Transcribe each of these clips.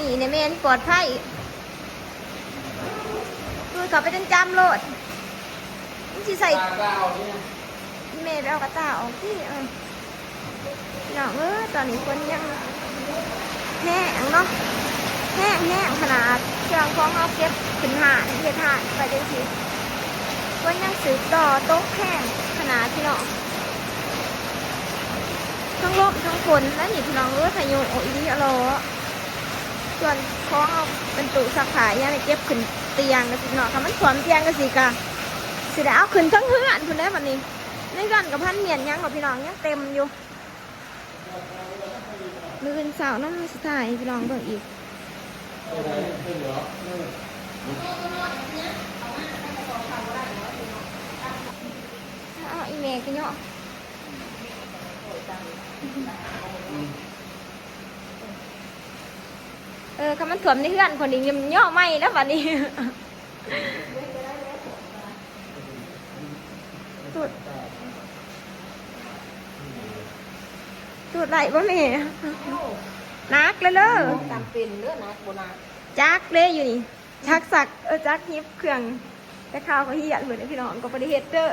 ນີ້ແມ່ນປອດໄພ ຄືເຂົ້າໄປຈົນຈຳໂລດ ມັນຊິໃສ່ ຕາ ຕາອອກນີ້ນະ ອີແມ່ໄປເອົາກະຕ່າອອກຕິ ເອີ ພີ່ນ້ອງເອີຍ ຕອນນີ້ຝົນຍັງແຮງເນາະ ແຮງໆຂະໜາດ ເຄື່ອງຂອງເຮົາເກັບຂຶ້ນຮ້ານ ເຮັດຮ້ານໄປຈັ່ງຊີ້ ຝົນຍັງສືບຕໍ່ຕົກແຮງຂະໜາດ ພີ່ນ້ອງ ທັງລົມທັງຝົນນະນີ້ ພີ່ນ້ອງເອີຍ ພາຍຸອີ່ຫຼີອະຫຼໍ ສ່ວນຂອງເຮົາເປັນຕູ້ຊັກຜ້າ ຍັງໄດ້ເກັບຂຶ້ນຕຽງ ກະຊິເນາະ ຄັນມັນຖ້ວມຕຽງກະຊິ ກະຊິໄດ້ເອົາຂຶ້ນເທິງເຮືອນພຸ້ນແຫຼະບັດນີ້ ໃນເຮືອນກະພັນມ້ຽນຫຍັງເນາະ ພີ່ນ້ອງ ຍັງເຕັມຢູ່ ມື້ອື່ນເຊົ້າເນາະ ເຮົາຊິຖ່າຍໃຫ້ພີ່ນ້ອງເບິ່ງອີກ ອ້າວ ອີແມ່ກະເຍາະ ເອີ ຄັນມັນຖ້ວມໃນເຮືອນຄົນນີ້ ເຍາະໃໝ່ແລ້ວບັດນີ້ ຕູດ ຕູດໄດ້ບໍ່ແມ່? ໜັກເລີຍເດີ ຕຳເປັນເດີ ໜັກບໍ່ໜັກ ຈັກເດ້ຢູ່ນີ້ ຈັກຊັກ ເອີ ຈັກຫຍິບເຄື່ອງ ແຕ່ຄາວກະຮຽນພຸ້ນແຫຼະ ພີ່ນ້ອງ ກະບໍ່ໄດ້ເຮັດເດີ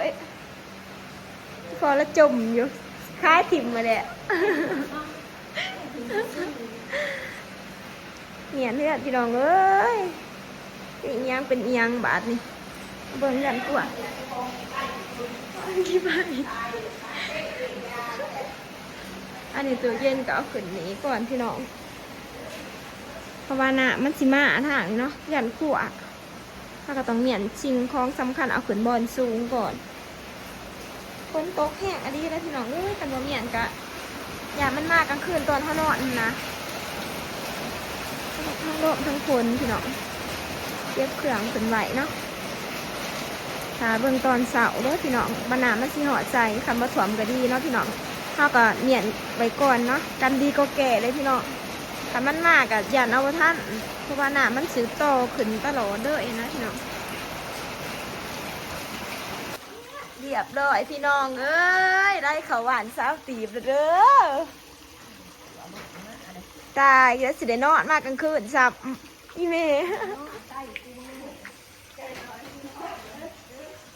ພໍລະຈົ່ມຢູ່ ຂາຍຖິ້ມຫັ້ນແຫຼະ. ເໝຍນເຮືອນພີ່ນ້ອງເອີຍ ເປັນອີ່ຫຍັງເປັນອີ່ຫຍັງບາດນີ້ ເບິ່ງເຮືອນກວ້າງ ອັນນີ້ຕູ້ເຢັນກະເອົາຂຶ້ນນີ້ກ່ອນພີ່ນ້ອງ ເພາະວ່ານ້ຳມັນຊິມາທາງນີ້ເນາະ ຢ້ານຂົ້ວ ເຮົາກະຕ້ອງມ້ຽນສິ່ງຂອງສຳຄັນເອົາຂຶ້ນບ່ອນສູງກ່ອນ. ຝົນຕົກແຮງອີ່ຫຼີເດີພີ່ນ້ອງເອີຍ ຄັນບໍ່ມ້ຽນກະຢ້ານມັນມາກາງຄືນຕອນເຮົານອນຫັ້ນນະ ທັງລົມທັງຝົນພີ່ນ້ອງ ເກັບເຄື່ອງຂຶ້ນໄວ້ເນາະ ຖ້າເບິ່ງຕອນເຊົ້າເດີພີ່ນ້ອງ ວ່ານ້ຳມັນຊິຮອດໃສ ຄັນບໍ່ຖ້ວມກະດີເນາະພີ່ນ້ອງ ເຮົາກະມ້ຽນໄວ້ກ່ອນເນາະ ກັນດີກວ່າແກ່ເລີຍພີ່ນ້ອງ ຄັນມັນມາກະຢ້ານເອົາບໍ່ທັນ ເພາະວ່ານ້ຳມັນສືບຕໍ່ຂຶ້ນຕະຫຼອດເລີຍນະພີ່ນ້ອງ. ລຽບຮ້ອຍພີ່ນ້ອງເອີຍ ໄດ້ເຂົ້າບ້ານຊາວຕີບແລ້ວເດີ ຕາຍແລ້ວ ຊິໄດ້ນອນມາກາງຄືນຊ້ຳ ອີ່ແມ່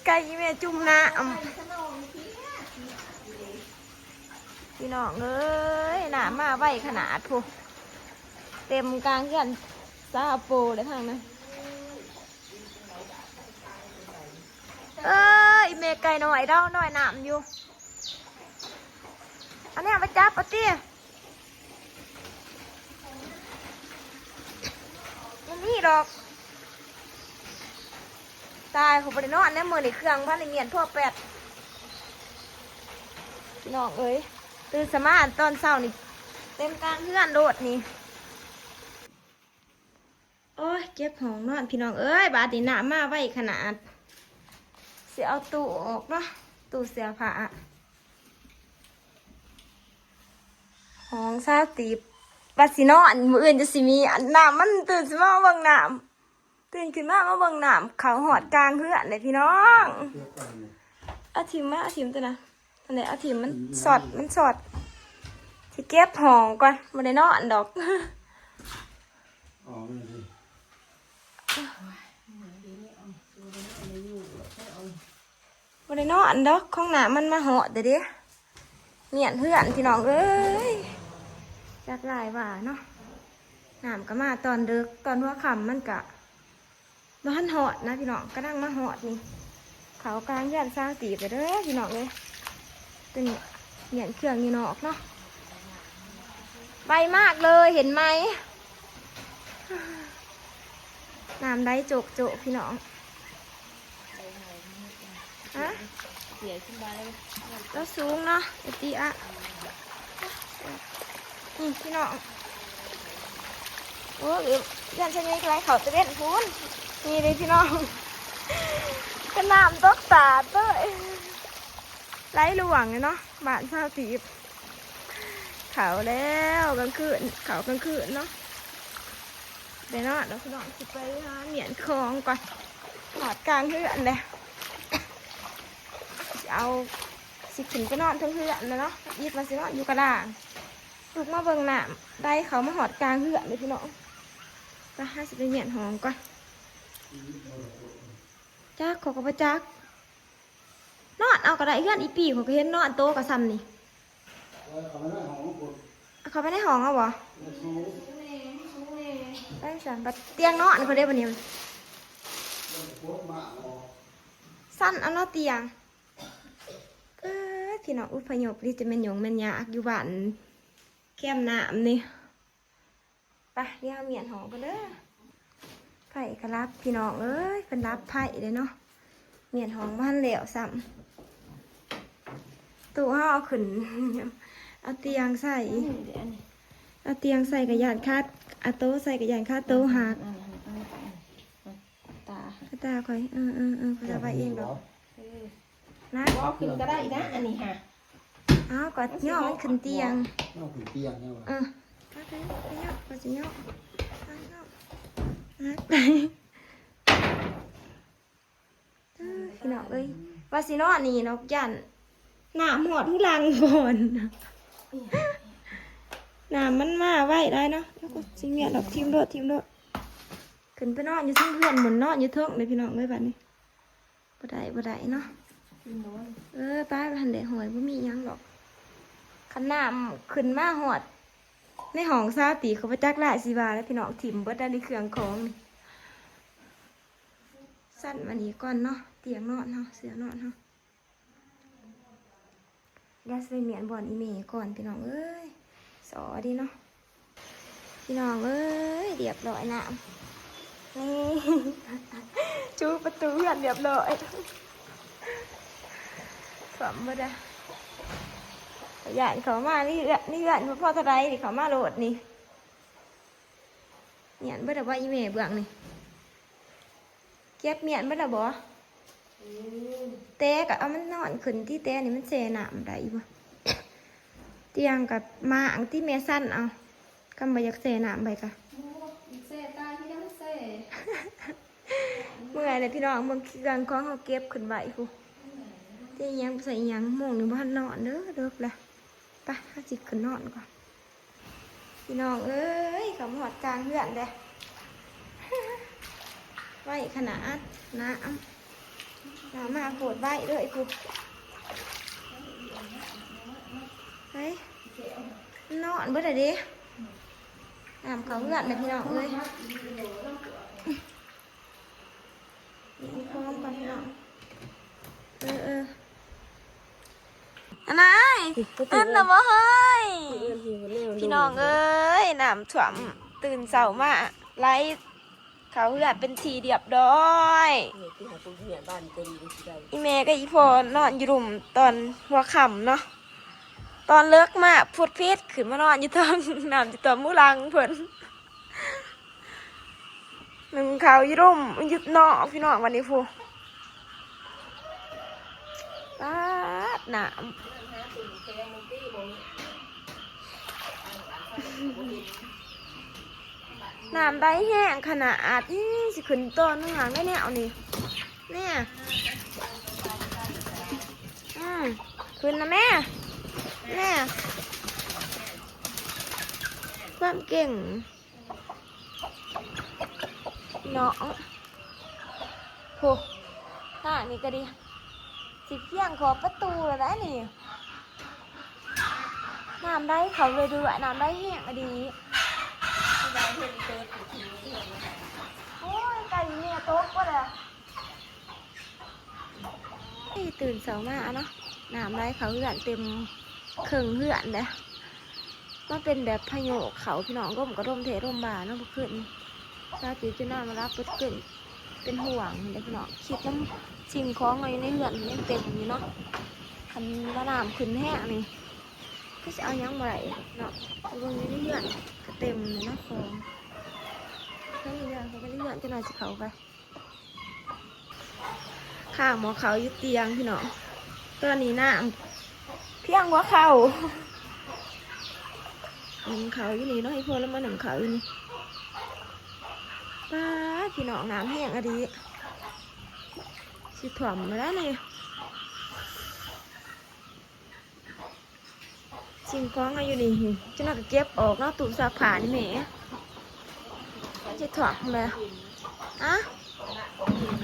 ໄກ່ອີ່ແມ່ຈຸ່ມນ້ຳ ພີ່ນ້ອງເອີຍ ນ້ຳມາໄວຂະໜາດພຸ້ນ ເຕັມກາງເຮືອນຊາວໂປເລີຍທາງນັ້ນ ເອີຍ ອີ່ແມ່ໄກ່ນ້ອຍ ເດົານ້ອຍນ້ຳຢູ່ ອັນນີ້ເອົາໄປຈັບເອົາຕິ ບໍ່ມີດອກ ຕາຍ ຂ້ອຍບໍ່ໄດ້ນອນແນວມື້ນີ້ ເຄື່ອງພັນໄດ້ມ້ຽນທົ່ວແປດ ພີ່ນ້ອງເອີຍ ຕື່ນສະມາຕອນເຊົ້ານີ້ ເຕັມກາງເຮືອນໂລດນີ້. ໂອ້ຍ ເຈັບຫ້ອງນອນພີ່ນ້ອງເອີຍ ບາດນີ້ນ້ຳມາໄວຂະໜາດ ຊິເອົາຕູ້ອອກເນາະ ຕູ້ເສື້ອຜ້າ ຫ້ອງຊາວຕີບ ວ່າຊິນອນ ມື້ອື່ນຈະຊິມີ ອັນ ນ້ຳມັນຕື່ນຊິມາເບິ່ງນ້ຳ ຕື່ນຂຶ້ນມາ ມາເບິ່ງນ້ຳເຂົ້າຮອດກາງເຮືອນເດ້ພີ່ນ້ອງ ເອົາຖິ້ມມາ ເອົາຖິ້ມຕົວນະ ອັນໃດ ເອົາຖິ້ມ ມັນຊອດ ມັນຊອດ ຊິເກັບຫ້ອງກ່ອນ ບໍ່ໄດ້ນອນດອກ ບໍ່ໄດ້ນອນດອກ ຂອງນ້ຳມັນມາຮອດເດ້ ເໝຍນເຮືອນພີ່ນ້ອງເອີຍ ຈັກຫຼາຍວ່າເນາະ ນ້ຳກະມາຕອນເດິກ ຕອນຫົວຄ່ຳມັນກະ ບໍ່ທັນຮອດນະພີ່ນ້ອງ ກຳລັງມາຮອດນີ້ ເຂົ້າກາງເຮືອນຊາວຕີບແລ້ວເດີພີ່ນ້ອງເອີຍ ຕົວນີ້ມ້ຽນເຄື່ອງຢູ່ນອກເນາະ ໄວມາກເລີຍ ເຫັນໄໝ ນ້ຳໄຫຼໂຈກໆ ພີ່ນ້ອງ ຮະ ລາວສູງເນາະ ເອັດຕິອະ ນີ້ພີ່ນ້ອງ ໂອ້ຍ ຢ້ານຊະນີໄຫຼເຂົ້າຕາເວັນພຸ້ນ ນີ້ເດ້ພີ່ນ້ອງ ກະນ້ຳຕົກສາດເລີຍ ໄຫຼຫຼວງເນາະ ບ້ານຊາວຕີບ ເຂົ້າແລ້ວກາງຄືນ ເຂົ້າກາງຄືນເນາະ ໄດ້ນອນແລ້ວພີ່ນ້ອງ ຊິໄປຫາມ້ຽນຂອງກ່ອນ ຮອດກາງເຮືອນແລ້ວ ຊິເອົາ ຊິຂຶ້ນໄປນອນເທິງເຮືອນແລ້ວເນາະ ອີກວ່າຊິນອນຢູ່ກະດາງ ລຸກມາເບິ່ງນ້ຳໄຫຼເຂົ້າມາຮອດກາງເຮືອນເລີຍພີ່ນ້ອງ ໄປ ເຮົາຊິໄປມ້ຽນຫ້ອງກ່ອນ. ຈັກ ຂ້ອຍກໍບໍ່ຈັກ. ນອນເອົາກໍໄດ້ ເຮືອນອີ່ປີ້ຂ້ອຍກໍເຫັນນອນ ໂຕກໍສ່ຳນີ້. ເອົາເຂົ້າໄປໃນຫ້ອງເອົາບໍ່? ເອົາເຂົ້າໄປໃນຫ້ອງເອົາບໍ່? ໄປຊັ້ນ ບັດຕຽງນອນຂ້ອຍເດ້ບັດນີ້ ສັ່ນເອົາເນາະຕຽງ. ເອີ ພີ່ນ້ອງ ອົບພະຍົບ ຫຼືຈະແມ່ນຫຍຸ້ງແມ່ນຍາກຢູ່ບ້ານແຄມນ້ຳນີ້. ໄປ ດຽວເຮົາມ້ຽນຫ້ອງກ່ອນເດີ. ໄຜກໍຫຼັບ ພີ່ນ້ອງເອີຍ ເພິ່ນຫຼັບໄຜເດ້ເນາະ. ມ້ຽນຫ້ອງບໍ່ທັນແລ້ວຊ້ຳ. ຕູ້ເຮົາເອົາຂຶ້ນ ເອົາຕຽງໃສ່ ອັນນີ້ເດ້ ອັນນີ້ ເອົາຕຽງໃສ່ກໍຢ້ານຄາ ເອົາໂຕໃສ່ກໍຢ້ານຄາໂຕຫັກ. ອັນນີ້ ອັນນີ້ ອັນນີ້ ຕາ ຕາຂ້ອຍ ເອີ ເອີ ເອີ ຂ້ອຍສະບາຍເອງດອກ. ເອີ ນະ ບໍ່ຂຶ້ນກໍໄດ້ນະ ອັນນີ້ຫະ. ເອົາ ກໍຍໍມັນຂຶ້ນຕຽງ ຍໍຂຶ້ນຕຽງແນວວ່າ ເອີ ເອົາໄປ ໄປຍໍ ຂ້ອຍຊິຍໍ ເອົາ ເອົາ ເອົາໄປ. ເອີ ພີ່ນ້ອງເອີຍ ວ່າຊິນອນນີ້ເນາະ ຢ້ານນ້ຳຮອດຫູຫຼັງກ່ອນ. ນ້ຳມັນມາໄວຫຼາຍເນາະ. ແລ້ວກໍຊິເມຍດອກ ຖິ້ມໂລດ ຖິ້ມໂລດ. ຂຶ້ນໄປນອນຢູ່ເທິງເຮືອນ ໝູນນອນຢູ່ເທິງເດ້ ພີ່ນ້ອງເອີຍ ບາດນີ້. ບໍ່ໄດ້ ບໍ່ໄດ້ເນາະ. ເອີ ໄປ ບໍ່ທັນໄດ້ຫ້ອຍ ບໍ່ມີຫຍັງດອກ. ຄັນນ້ຳຂຶ້ນມາຮອດໃນຫ້ອງຊາວຕີ ເຂົາບໍ່ຈັກຫຼາຍຊິວ່າແລ້ວ ພີ່ນ້ອງ. ຖິ້ມເບິດແລ້ວນີ້ ເຄື່ອງຂອງນີ້. ຊັ້ນມານີ້ກ່ອນເນາະ ຕຽງນອນເຮົາ ເສື່ອນອນເຮົາ. ດຽວຊິໄປມ້ຽນບ່ອນອີ່ແມ່ກ່ອນ ພີ່ນ້ອງເອີຍ. ສໍເດ້ເນາະ ພີ່ນ້ອງເອີຍ. ລຽບຮ້ອຍ ນ້ຳນີ້ ຈູປະຕູເຮືອນລຽບຮ້ອຍ. ຖ້ວມເບິດລະ ຢ້ານເຂົາມາໃນເຮືອນ ໃນເຮືອນບໍ່ພໍເທົ່າໃດນີ້ ເຂົາມາໂລດນີ້. ມ້ຽນເບິດລະບໍ່ ອີ່ແມ່ເບື້ອງນີ້? ເກັບມ້ຽນເບິດລະບໍ່? ອືມ ແຕ່ກໍເອົາມັນນອນຂຶ້ນຕິ ແຕ່ນີ້ມັນແຊ່ນ້ຳໄດ້ບໍ່? ຕຽງກັບມ້າງຕິແມ່ຊັ້ນເອົາ ຄັນບໍ່ຢາກແຊ່ນ້ຳໄວ້ກະ ບໍ່ ແຊ່ຕາຍຄືກັນແຊ່. ເມື່ອຍແຫຼະພີ່ນ້ອງ ເບິ່ງເຄື່ອງຂອງເຮົາເກັບຂຶ້ນໄວ້ພຸ້ນ. ເອີ ຕຽງອີ່ຫຍັງ ໃສ່ອີ່ຫຍັງ ໂມງນີ້ບໍ່ທັນນອນເດີ ເດິກລະ. ໄປ ເຮົາຊິຂຶ້ນນອນກ່ອນ ພີ່ນ້ອງເອີຍ. ເຂົ້າມາຮອດກາງເຮືອນແລ້ວ ໄວຂະໜາດ ນ້ຳ ນ້ຳມາໂພດໄວເດີພຸ້ນ. ໄປ ນອນເບິດລະເດ້. ນ້ຳເຂົ້າເຮືອນແລ້ວ ພີ່ນ້ອງເອີຍ. ມີຂອງກ່ອນພີ່ນ້ອງ. ເອີ ເອີ ອັນນາຍ ເອີ້ນລະບໍ່ເຮີ້ຍ? ພີ່ນ້ອງເອີຍ ນ້ຳຖ້ວມ ຕື່ນເຊົ້າມາໄຫຼເຂົ້າເຮືອນເປັນທີ່ລຽບຮ້ອຍ. ອີ່ແມ່ກັບອີ່ພໍ່ນອນຢູ່ລຸ່ມຕອນຫົວຄ່ຳເນາະ. ຕອນເລິກມາພຸດພິດຂຶ້ນມານອນຢູ່ເທິງ ນ້ຳຈະຖ້ວມຫູຫຼັງເພິ່ນ. ໜຶ້ງເຂົ້າຢູ່ລຸ່ມ ຢູ່ນອກ ພີ່ນ້ອງ ບັດນີ້ພຸ້ນ. ປາດ ນ້ຳ ນ້ຳໄຫຼແຮງຂະໜາດ. ອີ ຊິຂຶ້ນຕໍ່ເນື່ອງໄດ້ແນວນີ້ ແມ່. ອືມ ຂຶ້ນນະແມ່ ແມ່ ຄວາມເກັ່ງ ເນາະ. ໂຫ ທາງນີ້ກໍດີ ຊິພຽງຂອບປະຕູແລ້ວໄດ໋ນີ້. ນ້ຳໄຫຼເຂົ້າເລື້ອຍໆ ນ້ຳໄຫຼແຮງອີ່ຫຼີ. ໂອ້ຍ ໄກ່ແມ່ຕົກບໍ່ລະ. ຕື່ນເຊົ້າມາເນາະ ນ້ຳໄຫຼເຂົ້າເຮືອນເຕັມເຄິ່ງເຮືອນແລ້ວ. ມັນເປັນແບບພາຍຸເຂົ້າ ພີ່ນ້ອງ ລົມກໍລົມແທ້ລົມວ່າເນາະ ເມື່ອຄືນນີ້. ຊາວຈີນຈົນນອນບໍ່ຫຼັບເບິດຄືນ ເປັນຫ່ວງເດ້ພີ່ນ້ອງ. ຄິດນຳສິ່ງຂອງເຮົາຢູ່ໃນເຮືອນຍັງເຕັມຢູ່ເນາະ. ຄັນວ່ານ້ຳຂຶ້ນແຮງນີ້ ຄືຊິເອົາຫຍັງບໍ່ໄດ້ເນາະ. ເບິ່ງຢູ່ໃນເຮືອນກໍເຕັມເລີຍເນາະ ຂອງ. ເຮືອນ ເຮືອນ ເຂົ້າໄປໃນເຮືອນ ຈັກໜ່ອຍຊິເຂົ້າໄປ. ຂ້າງໝໍ້ເຂົ້າຢູ່ຕຽງພີ່ນ້ອງ. ຕອນນີ້ນ້ຳພຽງຫົວເຂົ່າ. ໜຶ້ງເຂົ້າຢູ່ນີ້ເນາະ ໃຫ້ພໍ່ລາວມາໜຶ້ງເຂົ້າຢູ່ນີ້. ປາດ ພີ່ນ້ອງ ນ້ຳແຮງອີ່ຫຼີ ຊິຖ້ວມແລ້ວນີ້. ສິ່ງຂອງເຮົາຢູ່ນີ້ ຈັກໜ່ອຍກໍເກັບອອກເນາະ ຕູ້ຊັກຜ້ານີ້ແມ່. ເຮັດຖອກແລ້ວ ອະ ອືມ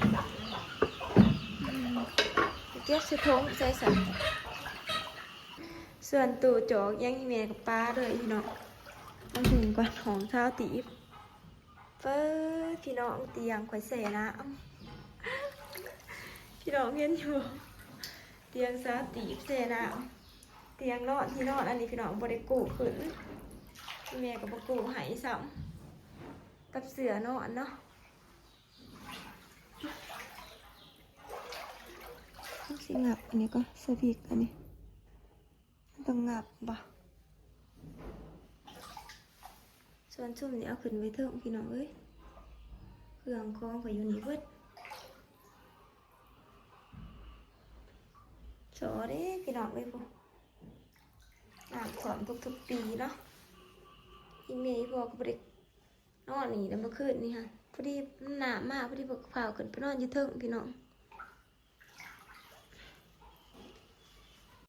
ເກັບໃສ່ຖົງໃສ່ຊັ້ນ. ສ່ວນຕູ້ຈອກຫຍັງ ອີ່ແມ່ກໍປະເລີຍພີ່ນ້ອງ. ມາເຖິງກ່ອນ ຫ້ອງຊາວຕີບ. ເປີດ ພີ່ນ້ອງ ຕຽງຂ້ອຍແຊ່ນ້ຳ ພີ່ນ້ອງເຫັນຢູ່ບໍ່? ຕຽງຊາວຕີບແຊ່ນ້ຳ. ຕຽງນອນ ທີ່ນອນອັນນີ້ພີ່ນ້ອງ ບໍ່ໄດ້ກູ້ຂຶ້ນ ແມ່ກໍບໍ່ກູ້ໃຫ້ຊ້ຳ ກັບເສື້ອນອນເນາະ. ເຮົາຊິຫງັບອັນນີ້ກ່ອນ ສະວິກອັນນີ້ ມັນຕ້ອງຫງັບບໍ່? ສ່ວນຊຸມນີ້ເອົາຂຶ້ນໄວ້ເທິງ ພີ່ນ້ອງເອີຍ ເຄື່ອງຂອງຂ້ອຍຢູ່ນີ້ເບິດ. ໂສເດ້ພີ່ນ້ອງເອີຍ ຜູ້ ນ້ຳຖ້ວມທຸກໆປີເນາະ. ອີແມ່ອີພໍ່ກໍບໍ່ໄດ້ນອນນີ້ແລ້ວ ເມື່ອຄືນນີ້ຫັ້ນ ພໍດີນ້ຳມາ ພໍດີພວກພາວຂຶ້ນໄປນອນຢູ່ເທິງ ພີ່ນ້ອງ.